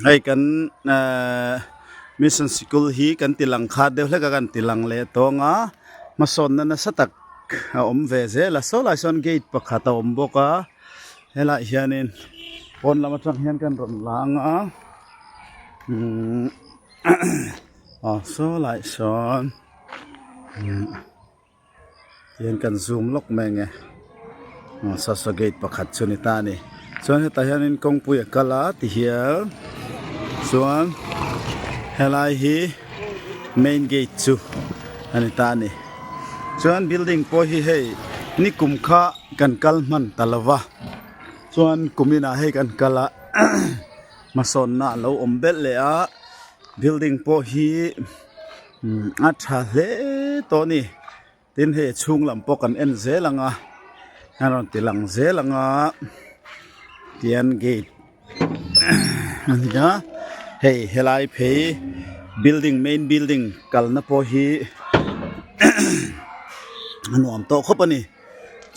Hei kan ehh mission sikul hi kan ti lang khat deuh hlek a kan ti lang leh tawng a hmasawnna nasa tak a awm ve zel a saw lai sawn gate pakhat a awm bawk a helaiah hianin pawn lam atang hian kan rawn lang a umm aw saw laiah sawn umm. Tihian kan zoom lawk mai ang e aw saw saw gate pakhat chu a ni ta a ni chuan hetah hianin kawngpui a kal a tihian chuan helai hi main gate chu a ni ta a ni chuan building pawh hi hei nikum kha kan kal hman ta lo va chuan kum inah hei kan kal a hmasawnna a lo awm belh leh a building pawh hi. A tha hle tawh a ni tin hei a chhung lam pawh kan en zel ang a a rawn ti lang zel ang a tian gate a ni a hei helai phei building main building kalna pawh hi a nuam tawh khawp a ni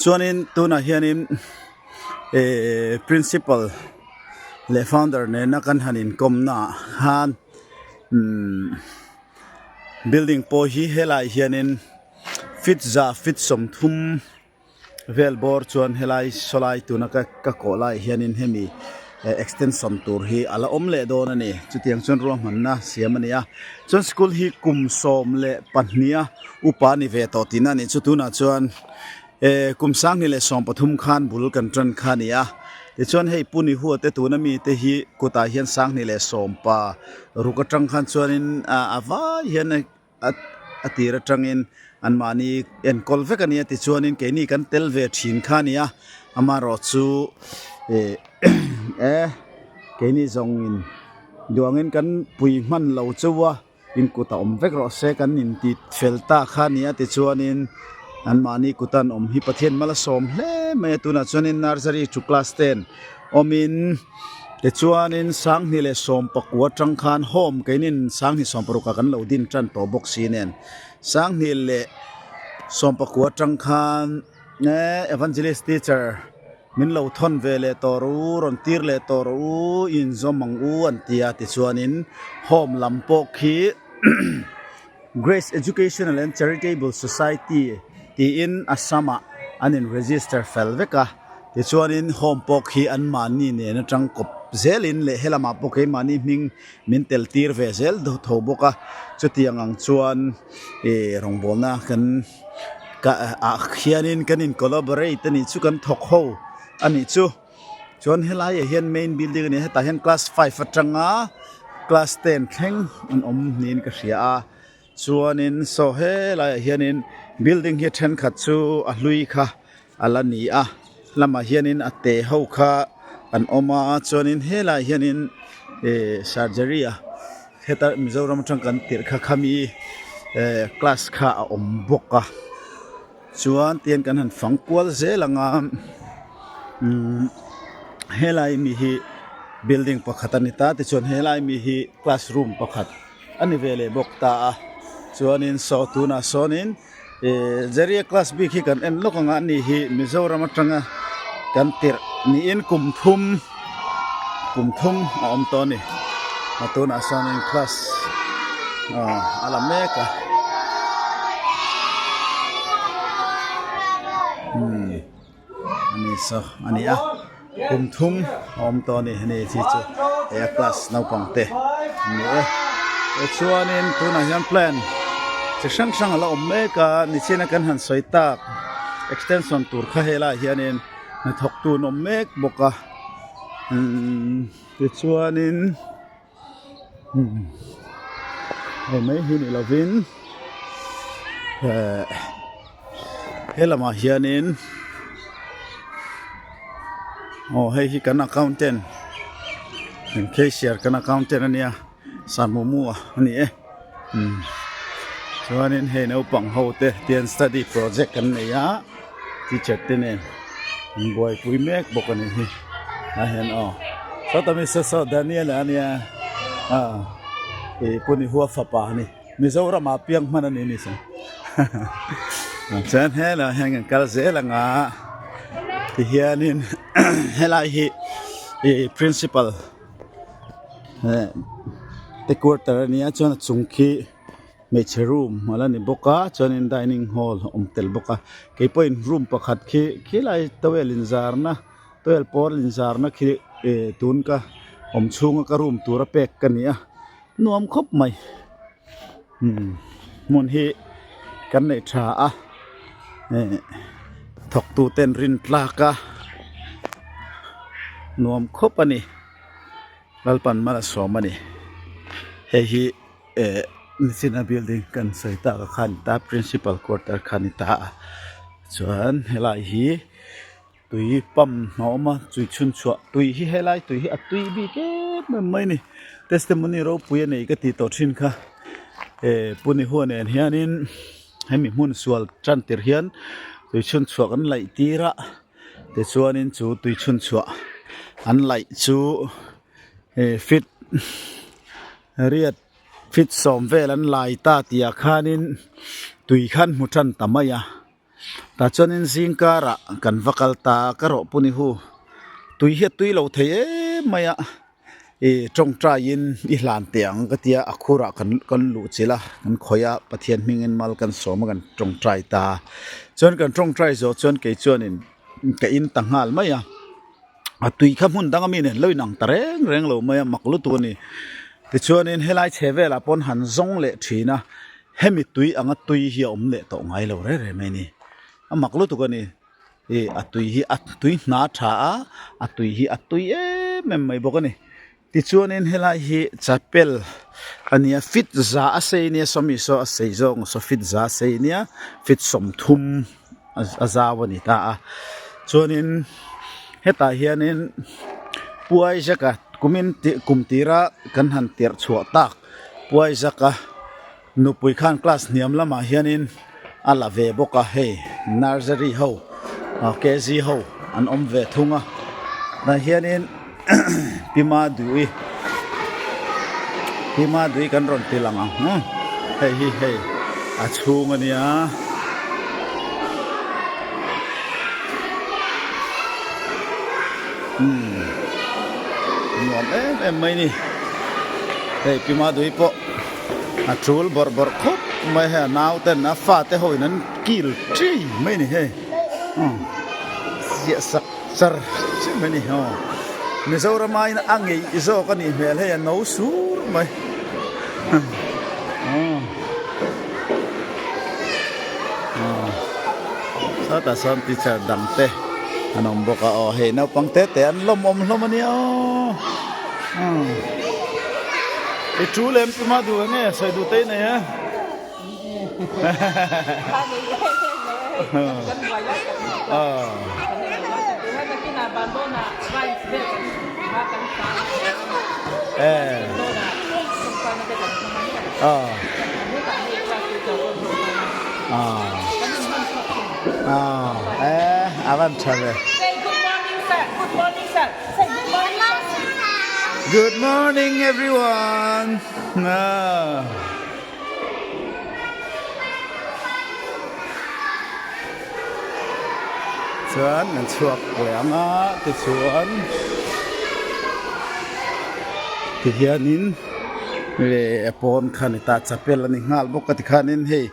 chuanin tunah hianin ehh principal leh founder nena kan han inkawm naah khan. Umm building pawh hi helaiah hianin feet za feet 30 vel bawr chuan helai saw lai tuna ka ka kawh laiah hianin hemi extension tur hi a la awm leh dawn a ni chutiang chuan ruahmanna siam a ni a chuan school hi kum 12 a upa a ni ve tawh tihna a nih chu tunah chuan. Eh kum 2013 khan bul kan tan kha a ni a tichuan hei pu ni hua te tuna mite hi kutah hian 2010 pa ruk atang khan chuanin ah a vai hian a a tir atangin anmahni enkawl vek a ni a tichuanin keini kan tel ve thin kha a ni a amaherawh chu eh eh keini zawngin duangin kan pui hman lo chauh a. In kut a awm vek rawh se kan inti fel ta kha a ni a tichuanin anmahni kut an awm hi Pathian mal a sawm hle mai a tunah chuanin nursery to class ten awmin tichuanin 2019 atang khan home keinin 2016 ah kan lo din tan tawh bawk si nen 2019 atang khan eh evangelist teacher. Min lo thawn ve leh tawh rawh u, rawn tir leh tawh rawh u, inzawm ang u an ti a tichuanin home lam pawh khi Grace Educational and Charitable Society tiin Assam ah an in register fel vek a tichuanin home pawh khi anmahni nen atang kawp zelin leh helamah pawh keimahni hming min tel tir ve zel tho bawk a chutiang ang chuan ih rawngbawlna kan. Ka ah khianin kan in collaborate a nih chu kan thawk ho a nih chu chuan helaiah hian main building a ni a hetah hian class five atanga class ten thleng an awm niin ka hria a chuanin saw helaiah hianin building hi thenkhat chu a hlui kha a la ni a lamah hianin a te ho kha an awm a chuanin helaiah hianin ih surgery a heta Mizoram atang kan tirh kha khami eh class kha a awm bawk a chuan tihian kan han fang kual zel ang a umm helai mi hi building pakhat a ni ta tichuan helai mi hi classroom pakhat a ni ve leh bawk ta a chuanin saw tunah sawnin. Ihh Jeria class bik hi kan en lawk ang a ni hi Mizoram atanga kan tirh niin kum thum kum thum a awm tawh a ni a tunah sawnin class ah a la mek a umm a ni saw a ni a kum thum a awm tawh a ni hei chi chu he a class naupang te an ni e tichuanin tunah hian plan chi hrang hrang a la awm mek a nichina kan han sawi tak extension tur kha helaiah hianin hnathawk tu an awm mek bawk a umm tichuanin hei mai hi ni lovin eh he lamah hianin aw hei hi kan accountant kan cashier kan accountant a nia Sanmumu a ni e umm chuanin hei naupang ho te tian study project an nei a teacher te nen an buaipui mek bawk a ni hi a hian aw sawta mi saw saw Daniel a nia ah ih pu ni hua fapa a ni Mizoram ah piang hman a ni ni saw chuan helaiah hian kan kal zel ang a tihianin helai hi ih principal. Eh te quarter a nia chuan a chung khi hmeichhe room a la ni bawk a chuanin dining hall a awm tel bawk a keipawhin room pakhat khi khilai towel inzarna towel pawr inzarna khi eh tun ka awm chhunga ka room tura pek ka ni a nuam khawp mai umm hmun hi kan neih tha a eh thawktu ten rin tlak a nuam khawp a ni. Lalpan mal a sawm a ni. Hei hi eh Nichina building kan sawi tak a kha a ni ta principal quarter kha a ni ta a chuan helai hi tui pump a awm a tui chhun chhuah tui hi helai tui hi a tui bik em em mai a ni testimony ropui a nei ka tih tawh thin kha eh puni huan nen hianin hemi hmun sual tan tir hian tui chhun chhuah kan laih tir a. Tichuanin chu tui chhun chhuah an laih chu eh feet riat feet sawm vel an lai ta tih ah khanin tui khan hmu tan ta mai a tah chuanin zing karah kan va kal ta a ka rawh pawh ni hu tui hi a tui lo thei em mai a. Ih tawngtaiin i hlan teh ang ka tia a khurah kan kan luh chilh a kan khawih a Pathian hmingin mal kan sawm a kan tawngtai ta a chuan kan tawngtai zawh chuan kei chuanin ka in ta nghal mai a a tui kha hmun dang ami nen lo inang ta reng reng lo mai a mak lutuk a ni tichuanin helai chhe velah pawn han zawng leh thin a hemi tui anga tui hi a awm leh tawh ngai lo reng reng mai a ni a mak lutuk a ni. Ih a tui hi a tui hna tha a a tui hi a tui em em mai bawk a ni tichuanin helai hi chapel a nia feet za a sei nia sawmi saw a sei zawk saw feet za a sei nia feet sawmthum a zau a ni ta a chuanin hetah hianin puai zaka kumin tih kum tira kan han tirh chhuah tak puai zaka. Nupui khan class hniam lamah hianin a la ve bawk a hei nursery ho kg ho an awm ve thung a tah hianin pi Madui pi Madui kan rawn ti lang ang hei hi hei a chhung a nia. Umm nuam em em mai ni hei pi Madui pawh. A tul bawrh bawrh khawp mai hei a nau ten a fate ho in an kil chi mai ni hei ziah sak char chi mai ni aw Mizoram aiin a ngeih zawk a nih hmel hei a no sur mai aw sawtah sawn teacher dang te an awm bawk a aw hei naupang te te an lawmawm hlawm a nia aw. I thu lem chu ma duh enge sawi duh te i nei a. A van tha ve. Good morning everyone. Ah. Chuan kan chhuak leh ang a tichuan tihianin leh a pawn kha ni ta chapel a ni nghal bawk a tikhanin hei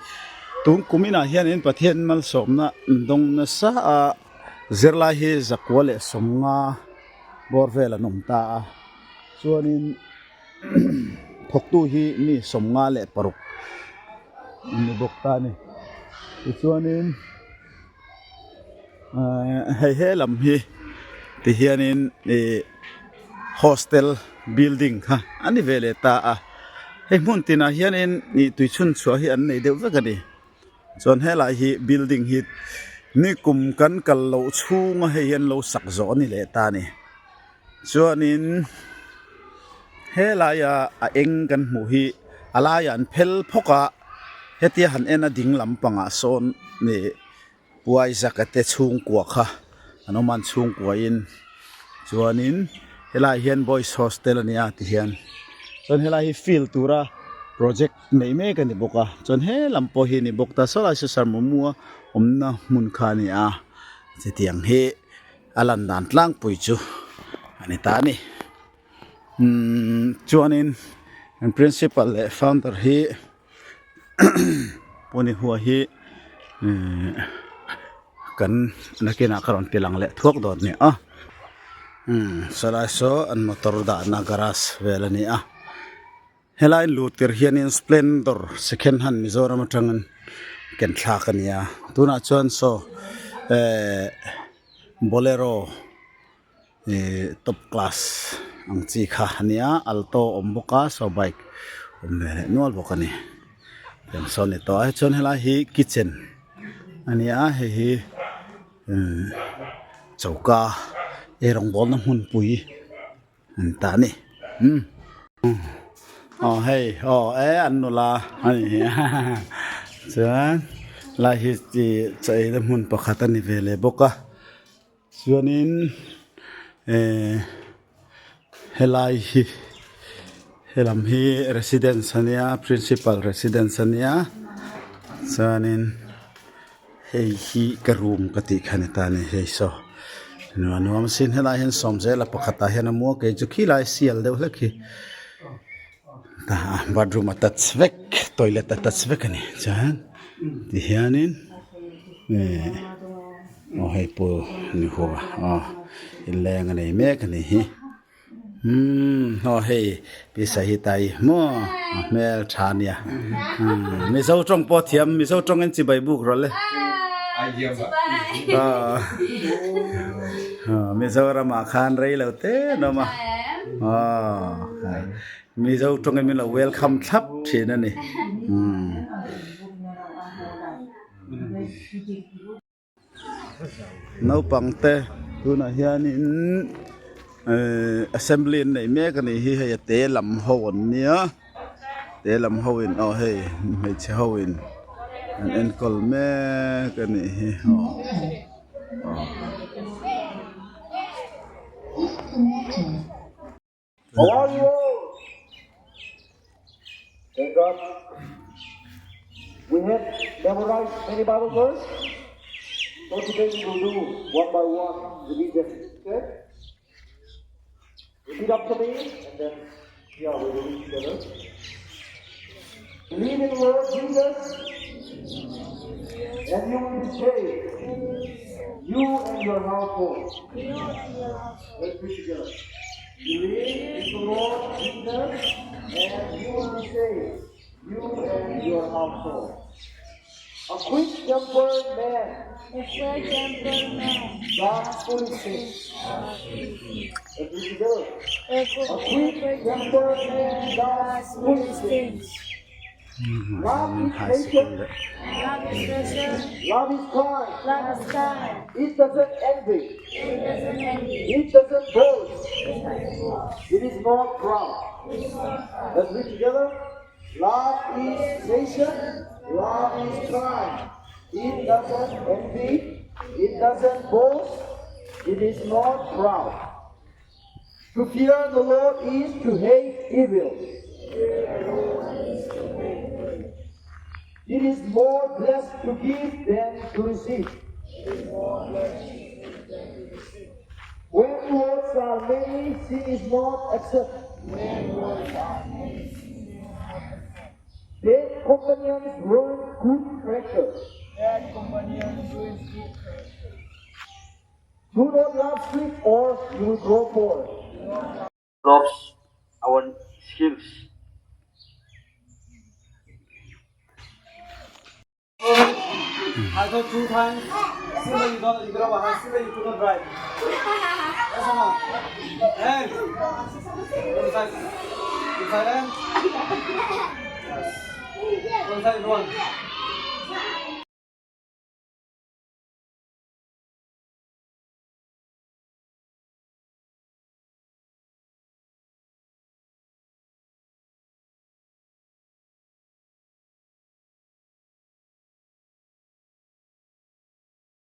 tun kum inah hianin Pathian malsawmna an dawng nasa a. Zirlai hi zakua leh sawmnga bawr vel an awm ta a chuanin thawktu hi mi 56 an ni bawk ta a ni tichuanin ehh hei he lam hi tihianin ih hostel building kha a ni ve leh ta a hei hmun tinah hianin ih tui chhun chhuah hi an nei deuh vek a ni. Chuan helai hi building hi nikum kan kal loh chhunga hei hi an lo sak zawh a ni leh ta a ni. Chuanin helaia a eng kan hmuh hi a laiah an phel phawk a, hetia han en a ding lampangah sawn ih Pu Isaac-a te chhungkua kha an awm a an chhungkuain chuanin helaiah hian boys hostel a nia tihian chuan helai hi field tura project neih mek a ni bawk a chuan he lam pawh hi a ni bawk ta sawlai saw sarmamua awmna hmun kha a ni a chutiang hi a lan dan tlangpui chu a ni ta a ni. Umm chuanin an principal leh founder hi Punihua hi ihh kan nakinah ka rawn ti lang leh thuak dawn nia a umm sawlai saw an motor dahna garage vel a ni a helai lut tir hianin splendor second hand Mizoram atangin ken thlak a ni a tunah chuan saw ehh bolero. Ihh top class ang chi kha a nia alto a awm bawk a saw bike awm ve leh nual bawk a ni tiang sawn ni tawh a chuan helai hi kitchen a ni a hei hi umm choka eirawng bawlna hmunpui an ta a ni umm aw hei aw e an nula a ni hi chuan helai hi chaw eina hmun pakhat a ni ve leh bawk a. Chuanin ehh helai hi helam hi residence a nia principal residence a nia chuanin hei hi ka room ka tih kha ni ta a ni hei saw nuam nuam sin helai hian sawmzela pakhatah hian a mu a kei chu khilai sial deuh hlek hi bathroom attach vek toilet attach vek a ni chuan tihianin ehh aw hei pool ni huam a aw inleng a nei mek a nih hi umm aw hei pi sahitai maw a hmel tha a nia umm mizo tawng pawh a thiam mizo tawngin chibai buk rawh le aw mizoramah khan rei lo te an awm a aw mizo tawngin min lo welcome thlap thin a ni umm. Naupang te tunah hianin ehh assembly an neih mek a nih hi hei a te lam ho an nia te lam ho in aw hei hmeichhe ho in an enkawl mek a nih hi aw aw. Thank God. We have memorized many Bible verses. So today we will do one by one the Okay? Repeat after me, and then yeah, we will read together. Believe in the Lord Jesus, and you will be saved. You and your household. Let's read together. Believe in the Lord Jesus, and you will be saved, you and your household. A quick-tempered man. A quick-tempered man. Does foolish things. Let's read together. A quick-tempered man does foolish things. Love is patient. Love is patient. Love is kind. Love is kind. It doesn't envy. It doesn't envy. It doesn't boast. It doesn't boast. It is not proud. It is not proud. Let's read together. Love is patient. Love is kind. It doesn't envy. It doesn't boast. It is not proud. To fear the Lord is to hate evil. It is more blessed to give than to receive. When words are many, sin is not accepted. Bad companions ruin good character. Bad companions ruin good character. Do not love sleep or you will grow poor. Develops our skills. I got two times. Simba, you don't, you grab a hand. Simba, you could not drive. Yes or no? And one side, one side and yes. One side, one.